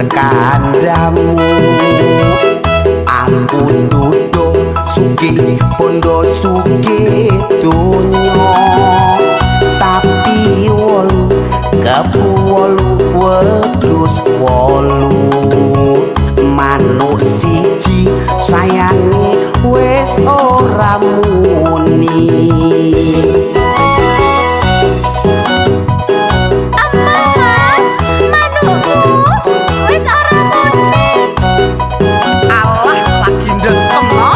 kandhamu. Aku dudu sugih bondo sugih donya. Sapi 8, kebu 8, wedhus 8. Manuk siji sayange wis ora muni. Mas, manukmu wis ora muni. Alah, lagi ndengkem no.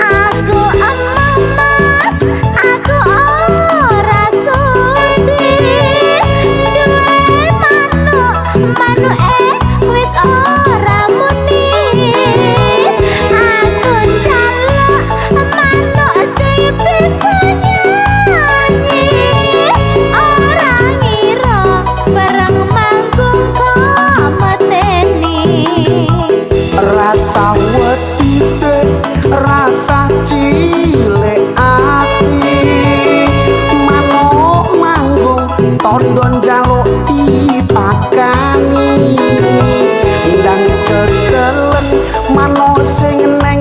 Aku emah mas, aku ora sudi duwe manuk, manuke wis ora muni. Aku njaluk manuk sing bisa nyanyi, ora ngira bareng manggung kok meteni. Rasa wedi, rasa cilik ati. Manuk manggung tondo njaluk dipakani. Ndang cekelen manuk sing neng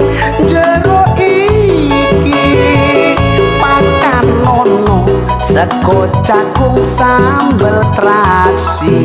jero iki. Pakan ono sego jagung sambel terasi.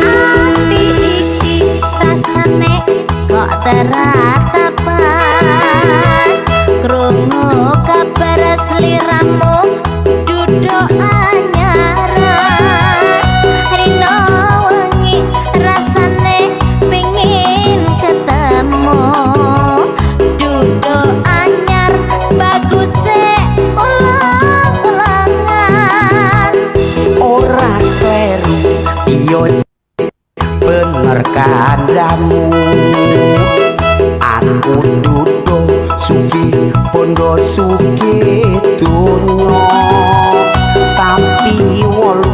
Ati iki rasane kok teratapan, krungu kabar sliramu duduk anyaran. Rino wengi rasane pingin ketemu, duduk anyar baguse ulang-ulangan. Ora kleru, iya bener kandhamu. Aku dudu sugih bondo sugih donya. Sapi 8,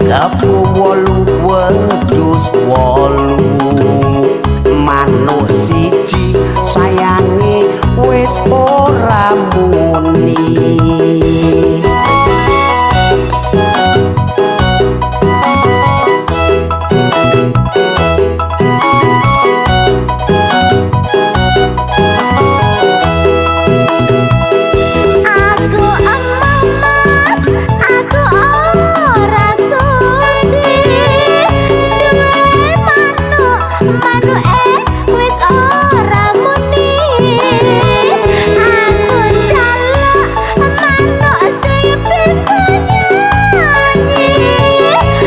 kebu 8, wedhus 8. Manuk siji sayange wis ora muni. Aku emah mas, aku ora sudi duwe manuk, manuke wis ora muni. Aku njaluk manuk sing bisa nyanyi,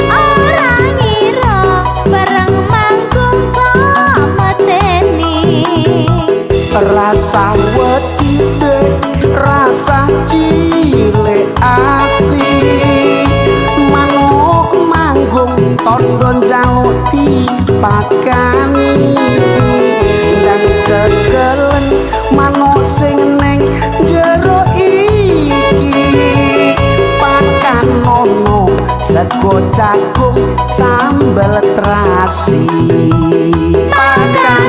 ora ngira bareng manggung kok meteni. Rasa wedi, rasa cilik ati. Manuk manggung tondo njaluk dipakani. Ndang cekelen manuk sing neng jero iki. Pakan ono sego jagung sambel terasi. Pakan